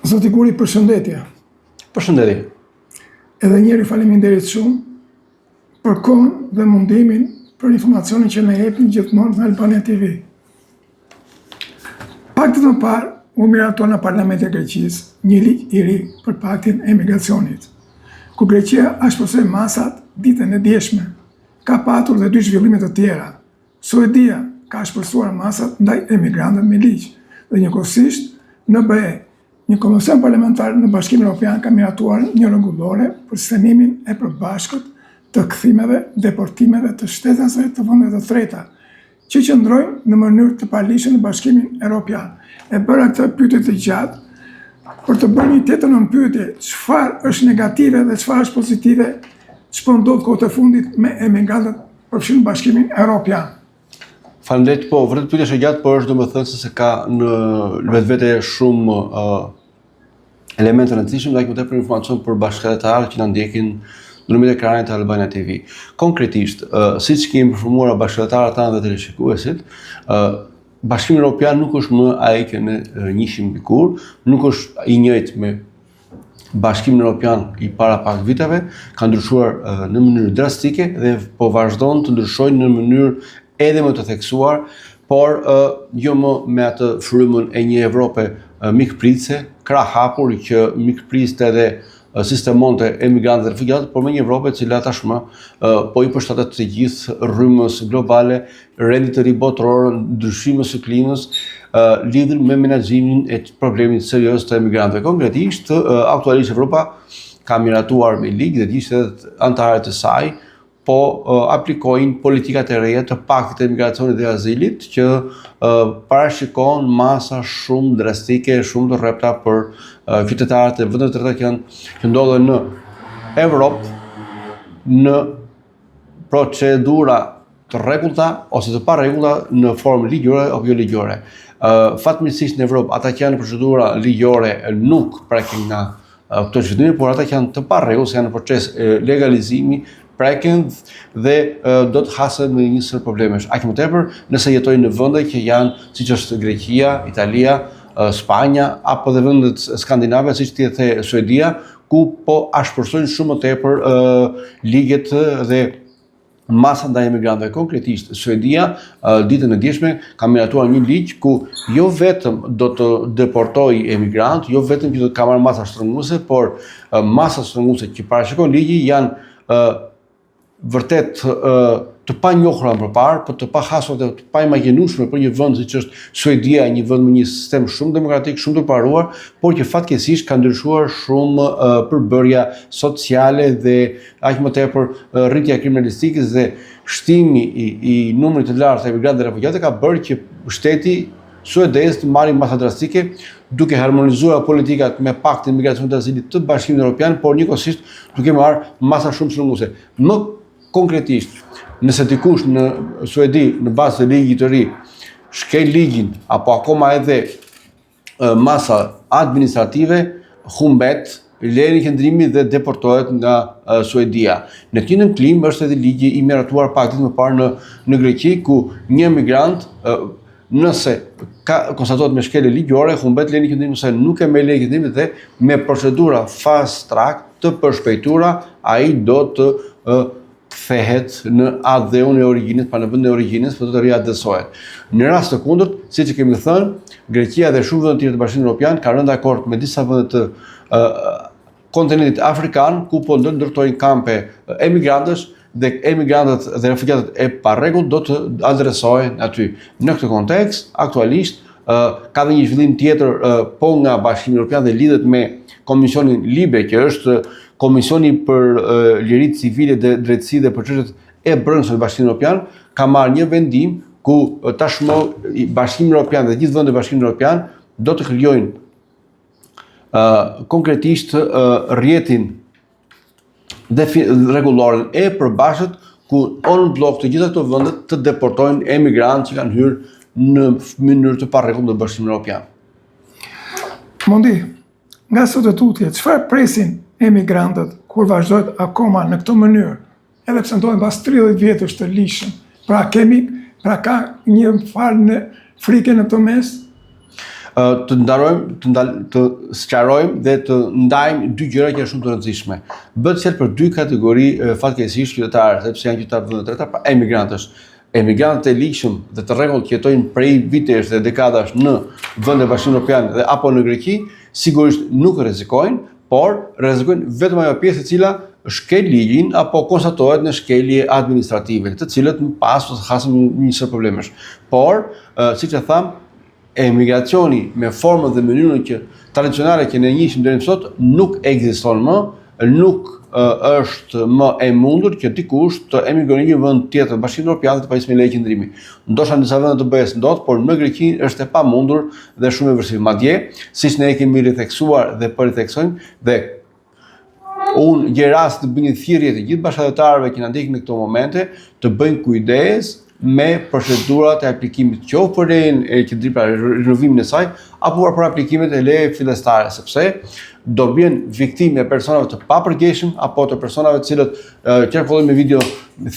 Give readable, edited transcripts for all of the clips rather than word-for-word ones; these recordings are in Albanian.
Zoti Guri, përshëndetje. Përshëndetje. Edhe njëherë faleminderit shumë për kohën dhe mundimin për informacionin që na jepni gjithmonë në Albania TV. Pak ditë më parë u miratua në Parlamentin e Greqisë një ligj i ri për paktin e emigracionit, ku Greqia ashpërsoi masat ditën e djeshme. Ka patur dhe dy zhvillime të tjera. Suedia ka ashpërsuar masat ndaj emigrantëve me ligj dhe njëkohësisht në BE, një komision parlamentar në Bashkimin Evropian ka miratuar një rregullore për sistemimin e përbashkët të kthimeve, deportimeve të shtetasve të vendeve të treta, që qëndrojnë në mënyrë të paligjshme në Bashkimin Evropian. E bëra këtë pyetje të gjatë për të bërë një tjetër nënpyetje, çfarë është negative dhe çfarë është pozitive, ç'po ndodh kohët e fundit me emigrantët përfshirë Bashkimin Evropian. Faleminderit, po, vërtet pyetja është e gjatë, por është domethënë se ka në vetvete shumë uh, elemente të rëndësishëm dhe aq më tepër informacion për bashkatdhetarët që na ndjekin nëpërmjet ekranit të Albania TV. Konkretisht, uh, siç kemi informuar bashkatdhetarët tanë dhe teleshikuesit, uh, Bashkimi Evropian nuk është më ai që ne njihshim dikur, nuk është i njëjtë me Bashkimin Evropian i para pak viteve, ka ndryshuar në mënyrë drastike dhe po vazhdon të ndryshojë në mënyrë edhe më të theksuar, por jo më me atë frymën e një Evrope mikpritëse, krahëhapur që mikpriste edhe sistemonte emigrantët dhe refugjatët, por me një Evropë e cila tashmë po i përshtatet të gjithë rrymës globale, rendit të ri botëror, ndryshimës së klimës, lidhur me menaxhimin e problemit serioz të emigrantëve. Konkretisht, aktualisht Evropa ka miratuar me ligj dhe gjithë shtetet anëtare të saj po aplikojnë politikat e reja të paktit të emigracionit dhe azilit që parashikon masa shumë drastike, shumë të rrepta për qytetarët e vendeve të treta që janë që ndodhen në Evropë në procedura të rregullta ose të parregullta në formë ligjore apo jo ligjore. Ë fatmirësisht në Evropë ata që janë në procedura ligjore nuk preken nga këto zhvillime, por ata që janë të parregullt, janë në proces legalizimi, preken dhe do të hasen me një sërë problemesh. Aq më tepër, nëse jetojnë në vende që janë siç është Greqia, Italia, Spanja apo dhe vendet skandinave siç ti e the Suedia, ku po ashpërsojnë shumë më tepër ligjet dhe masa ndaj emigrantëve. Konkretisht, Suedia ditën e djeshme ka miratuar një ligj ku jo vetëm do të deportojë emigrantë, jo vetëm që do të ka marrë masa shtrënguese, por masat shtrënguese që parashikon ligji janë vërtet të panjohura më parë, por të pahasura dhe të paimagjinueshme për një vend siç është Suedia, një vend me një sistem shumë demokratik, shumë të paruar, por që fatkeqësisht ka ndryshuar shumë përbërja sociale dhe aq më tepër rritja e kriminalistikës dhe shtimi i, i numrit të lartë të emigrantëve dhe refugjatëve ka bërë që shteti suedez të marrë masa drastike duke harmonizuar politikat me paktin e emigracionit dhe azilit të Bashkimit Evropian, por njëkohësisht duke marrë masa shumë shtrënguese. Më konkretisht, nëse dikush në Suedi në bazë të ligjit të ri shkel ligjin apo akoma edhe masa administrative humbet lejen e qëndrimit dhe deportohet nga Suedia. Në të njëjtën klimë është edhe ligji i miratuar pak ditë më parë në në Greqi ku një emigrant nëse ka konstatohet me shkelje ligjore, humbet lejen e qëndrimit ose nuk e merr lejen e qëndrimit dhe me procedura fast track të përshpejtura ai do të kthehet në atdheun e origjinës, pra në vendin e origjinës, por do të riatdhesohet. Në rast të kundërt, siç e kemi thënë, Greqia dhe shumë vende të tjera të Bashkimit Evropian kanë rënë dakord me disa vende të kontinentit afrikan ku po ndërtojnë kampe emigrantësh dhe emigrantët dhe refugjatët e parregullt do të adresohen aty. Në këtë kontekst, aktualisht ka dhe një zhvillim tjetër po nga Bashkimi Evropian dhe lidhet me Komisionin Libe, që është Komisioni për Liritë Civile dhe Drejtësi dhe për çështjet e brendshme të Bashkimit Evropian, ka marrë një vendim ku tashmë Bashkimi Evropian dhe gjithë vendet e Bashkimit Evropian do të krijojnë konkretisht rrjetin dhe rregulloren e përbashkët ku en bloc të gjitha këto vende të deportojnë emigrantë që kanë hyrë në mënyrë të parregullt në Bashkimin Evropian. Mondi, nga sot e tutje, çfarë presin emigrantët kur vazhdohet akoma në këtë mënyrë, edhe pse ndodhen pas 30 vjetësh të ligjshëm? Pra kemi, pra ka një farë frike në këtë mes? Të ndarojmë, të ndal, të sqarojmë dhe të ndajmë dy gjëra që janë shumë të rëndësishme. Bëhet fjalë për dy kategori fatkeqësisht qytetarë, sepse janë qytetarë të vendeve të treta, pra emigrantësh. Emigrantët e ligjshëm dhe të rregullt që jetojnë prej vitesh dhe dekadash në vende të Bashkimit Evropian dhe apo në Greqi, sigurisht nuk rrezikojnë, por rrezikojnë vetëm ajo pjesë e cila shkel ligjin apo konstatohet në shkelje administrative, të cilët më pas do të hasin një sërë problemesh. Por, siç e thamë, emigracioni me formën dhe mënyrën që tradicionale që ne njihshim deri më sot nuk ekziston më, nuk është më e mundur që dikush të emigrojë në një vend tjetër të Bashkimit Evropian dhe të pajiset me leje qëndrimi. Ndoshta në disa vende të BE-së ndodh, por në Greqi është e pamundur dhe shumë e vështirë. Madje, siç ne e kemi ritheksuar dhe po ritheksojmë dhe unë gjej rast të bëj një thirrje të gjithë bashkatdhetarëve që na ndjekin në këto momente, të bëjnë kujdes me procedurat e aplikimit qoftë për lejen e qëndrimit pra rinovimin e saj apo për aplikimet e lejeve fillestare, sepse do bien viktimë e personave të papërgjegjshëm apo të personave të cilët qarkullojnë me video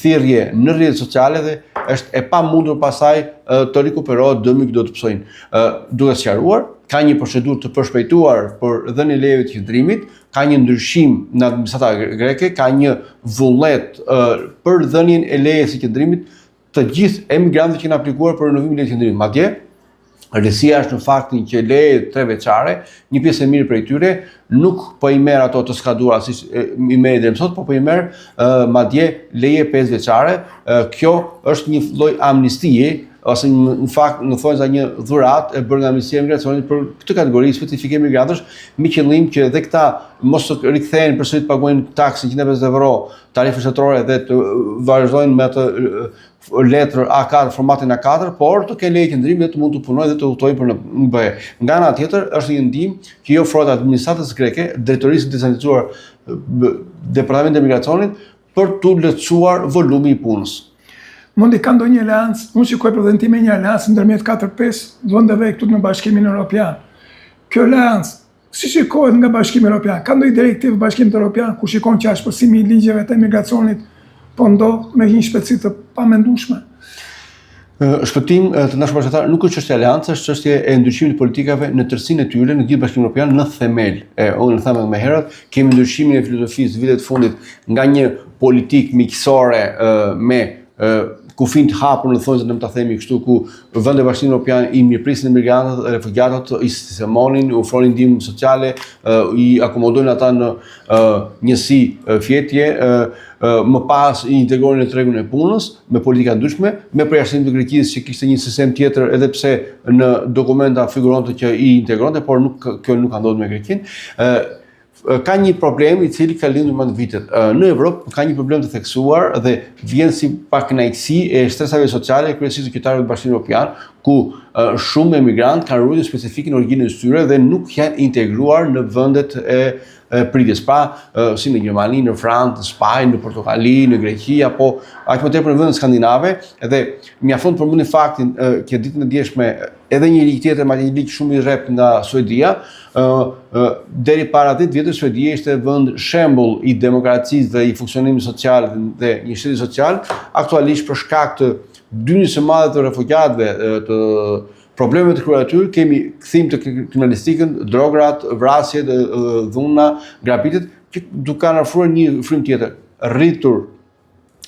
thirrje në rrjetet sociale dhe është e pamundur pastaj të rikuperohet dëmi që do të pësojnë. Duke sqaruar, ka një procedurë të përshpejtuar për dhënien e lejeve të qëndrimit, ka një ndryshim në administrata greke, ka një vullnet për dhënien e lejes së qëndrimit të gjithë emigrantëve që kanë aplikuar për rinovimin e lejes së qëndrimit. Madje, risia është në faktin që lejet trevjeçare, një pjesë e mirë prej tyre nuk po i merr ato të skaduara siç i merr deri më sot, por po i merr madje leje 5 vjeçare. Kjo është një lloj amnistie ose në, në fakt në thonjëza një dhuratë e bërë nga Ministria e Emigracionit për këtë kategori specifike emigrantësh, me qëllim që edhe këta mos të rikthehen përsëri të paguajnë taksën 150 euro tarifën shtetërore dhe të vazhdojnë me atë letër A4, formatin A4, por të kenë leje qëndrimi dhe të mund të punojnë dhe të udhëtojnë për në BE. Nga ana tjetër, është një ndihmë që i ofrohet administratës greke, drejtorisë së decentralizuar Departamentit të Emigracionit për t'u lehtësuar volumi i punës. Mondi ka ndonjë aleancë, unë shikoj për veten time një aleancë ndërmjet 4-5 vendeve këtu në Bashkimin Evropian. Kjo aleancë, si shikohet nga Bashkimi Evropian? Ka ndonjë direktivë Bashkimit Evropian ku shikon që ashpërsimi i ligjeve të emigracionit po ndodh me një shpejtësi të pamendueshme? Shpëtim të dashur bashkatdhetarë nuk është çështje aleance, është çështje e ndryshimit të politikave në tërësinë e tyre në gjithë Bashkimin Evropian në themel. E unë e thamë edhe më herët, kemi ndryshimin e filozofisë vitet e fundit nga një politikë miqësore me kufin të hapur në thonjëza ne ta themi kështu ku vendet e Bashkimit Evropian i mirëprisin emigrantët, refugjatët, i sistemonin, u ofronin ndihmë sociale, i akomodojnë ata në njësi fjetje, më pas i integronin në tregun e punës me politika ndryshme, me përjashtim të Greqisë që kishte një sistem tjetër edhe pse në dokumenta figuronte që i integronte, por nuk kjo nuk ka ndodhur me Greqinë. Ë ka një problem i cili ka lindur me vitet. Në Evropë ka një problem të theksuar dhe vjen si pakënaqësi e shtresave sociale, kryesisht të qytetarëve të Bashkimit Evropian, ku shumë emigrantë kanë ruajtur specifikën e origjinës së tyre dhe nuk janë integruar në vendet e pritjes. Pra, si në Gjermani, në Francë, në Spanjë, në Portugali, në Greqi apo aq më tepër në vendet skandinave, edhe mjafton të përmendim faktin që ditën e djeshme edhe një ligj tjetër, madje një ligj shumë i rreptë nga Suedia, ë deri para 10 vjetësh Suedia ishte vend shembull i demokracisë dhe i funksionimit social dhe një shteti social, aktualisht për shkak të dyndjes së madhe të refugjatëve, të Problemeve të krijuara aty, kemi kthim të kriminalistikën, drograt, vrasjet, dhuna, grabitjet, që duke kanë ofruar një frymë tjetër, rritur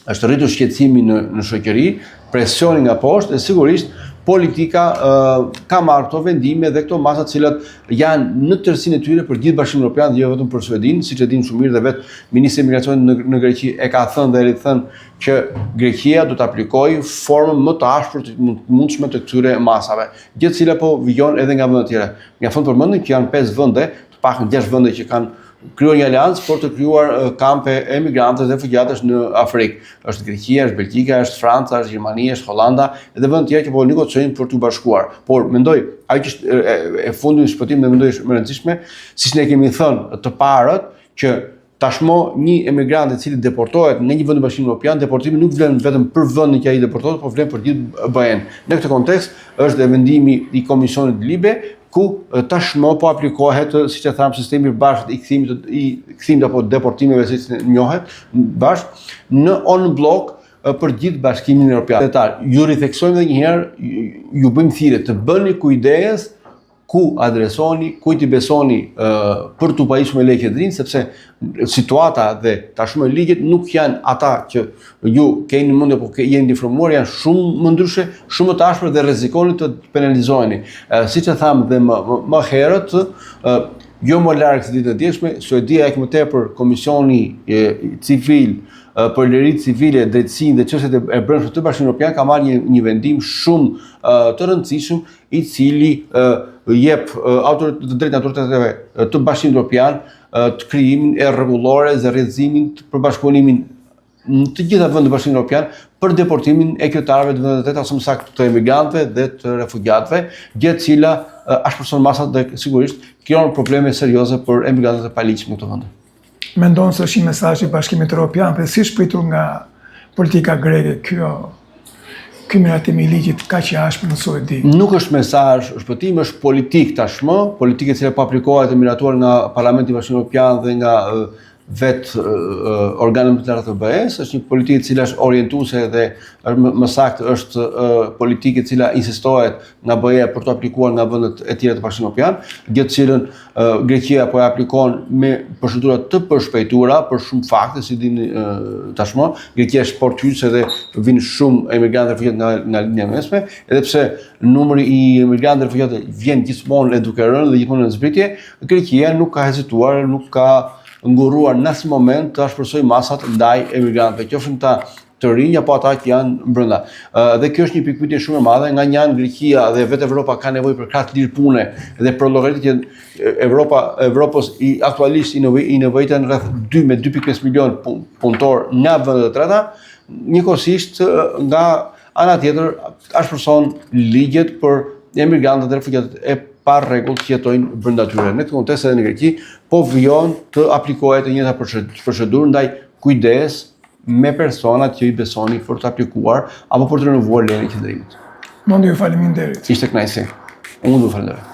është rritur shqetësimi në në shoqëri, presioni nga poshtë dhe sigurisht politika uh, ka marrë këto vendime dhe këto masa të cilat janë në tërësinë e tyre për gjithë Bashkimin Evropian dhe jo vetëm për Suedinë, siç e dimë shumë mirë dhe vetë ministri i Migracionit në, në Greqi e ka thënë dhe rithënë që Greqia do të aplikojë formën më të ashpër të mundshme të këtyre masave, gjë e cila po vijon edhe nga vende të tjera. Mjafton të përmendim që janë 5 vende, të paktën 6 vende që kanë krijuar një aleancë për të krijuar kampe emigrantësh dhe refugjatësh në Afrikë. Është Greqia, është Belgjika, është Franca, është Gjermania, është Holanda dhe vende të tjera që po negociojnë për t'u bashkuar. Por mendoj, ajo që është e, e fundit Shpëtim dhe mendoj është më e rëndësishme, siç ne kemi thënë të parët që Tashmë një emigrant i cili deportohet nga një vend i Bashkimit Evropian, deportimi nuk vlen vetëm për vendin që ai deportohet, por vlen për gjithë BE-n. Në këtë kontekst është dhe vendimi i Komisionit Libe, ku tashmë po aplikohet, siç e thamë, sistemi i përbashkët i kthimit të i kthimit apo deportimeve siç njohet bashkë në en bloc për gjithë Bashkimin Evropian. Ju ritheksojmë edhe një herë, ju bëjmë thirrje të bëni kujdes. ku adresoni, kujt i besoni për t'u pajisur me leje qëndrimi, sepse situata dhe tashmë ligjet nuk janë ata që ju keni në mendje apo jeni të informuar, janë shumë më ndryshe, shumë më të ashpër dhe rrezikoni të penalizoheni. Siç e thamë dhe më, më, më herët, jo më larg se ditën e djeshme, Suedia aq më tepër Komisioni Civil për liritë civile, drejtësinë dhe çështjet e brendshme të Bashkimit Evropian ka marrë një një vendim shumë të rëndësishëm i cili jep të drejtën autoriteteve të Bashkimit Evropian të krijimin e rregullores dhe rrjetëzimin për bashkëpunimin në të gjitha vendet e Bashkimit Evropian për deportimin e qytetarëve të vendeve të treta, ose më saktë të emigrantëve dhe të refugjatëve, gjë e cila ashpërson masat dhe sigurisht krijon probleme serioze për emigrantët e paligjshëm në këto vende. Mendon se është një mesazh i Bashkimit Evropian dhe si është pritur nga politika greke kjo ky miratim i ligjit kaq i ashpër në Suedi? Nuk është mesazh shpëtim, është politikë tashmë, politikë e cila po aplikohet e miratuar nga Parlamenti i Bashkimit Evropian dhe nga vetë organet më të larta të BE-së, është një politikë e cila është orientuese dhe më, më saktë është politikë e cila insistohet nga BE-ja për të aplikuar nga vendet e tjera të Bashkimit Evropian, gjë të cilën Greqia po e aplikon me procedura të përshpejtuara për shumë fakte, si dini tashmë, Greqia është portë hyrëse dhe vijnë shumë emigrantë refugjatë nga nga Lindja e Mesme, edhe pse numri i emigrantëve refugjatë vjen gjithmonë e duke rënë dhe gjithmonë në zbritje, Greqia nuk ka hezituar, nuk ka ngurruar në asnjë moment të ashpërsojë masat ndaj emigrantëve, qofshin ata të rinj apo ata që janë brenda. Dhe kjo është një pikëpyetje shumë e madhe, nga një anë Greqia dhe vetë Evropa ka nevojë për krah të lirë pune dhe përllogaritet që Evropa Evropës i aktualisht i nevoj, i nevojiten rreth 2 me 2.5 milion punëtorë nga vendet e treta, njëkohësisht nga ana tjetër ashpërson ligjet për emigrantët dhe refugjatët e parregullt që jetojnë brenda tyre. Në këtë kontekst edhe në Greqi po vijon të aplikohet e njëjta procedurë ndaj kujdes me personat që i besoni për të aplikuar apo për të rinovuar lejen e qëndrimit. Mondi ju faleminderit. Ishte kënaqësi. Unë ju falenderoj.